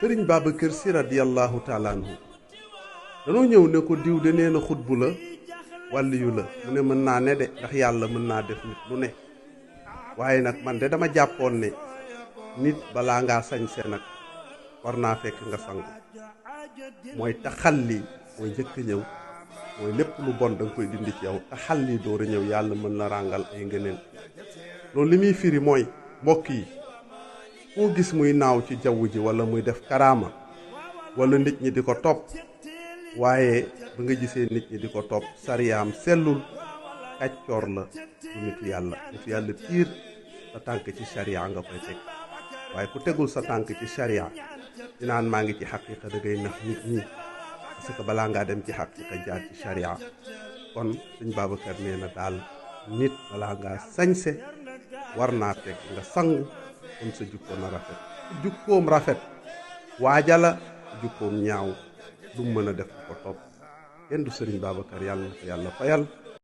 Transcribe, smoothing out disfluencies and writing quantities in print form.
sëriñ Babacar Si radiyallahu taala anhu danoo ñëw ne ko diw de nee na xutbu la wàlliyu la mu ne mën naa ne de ndax yàlla mën naa def nit lu ne waaye nag man de dama jàppoon ne nit balaa ngaa sañse nag war naa fekk nga sangu mooy taxalli mooy njëkk a ñëw mooy lépp lu bon da nga koy dindi ci yow taxalli door a ñëw yàlla mën la ràngal ay ngëneel loolu li muy firi mooy mbokk yi koo gis muy naaw ci jaww ji wala muy def karaama wala nit ñi di ko topp waaye ba nga gisee nit ñi di ko topp sariyaam sellul kàccoor la du nitu yàlla piir sa tànk ci sariya nga koy teg waaye ku tegul sa tànk ci sariya di naan maa ngi ci xaqiqa da ngay nax nit ñi parce que balaa ngaa dem ci xaqiqa jaar ci sariya kon sëñ Babacar nee na daal nit balaa ngaa sañse war naa fekk nga sangu kon sa jukkoom na rafet jukkoom rafet waajala jukkoom ñaaw lu mën a def ko topp kenn du sëriñ Babacar yàlla na ko yàlla fayal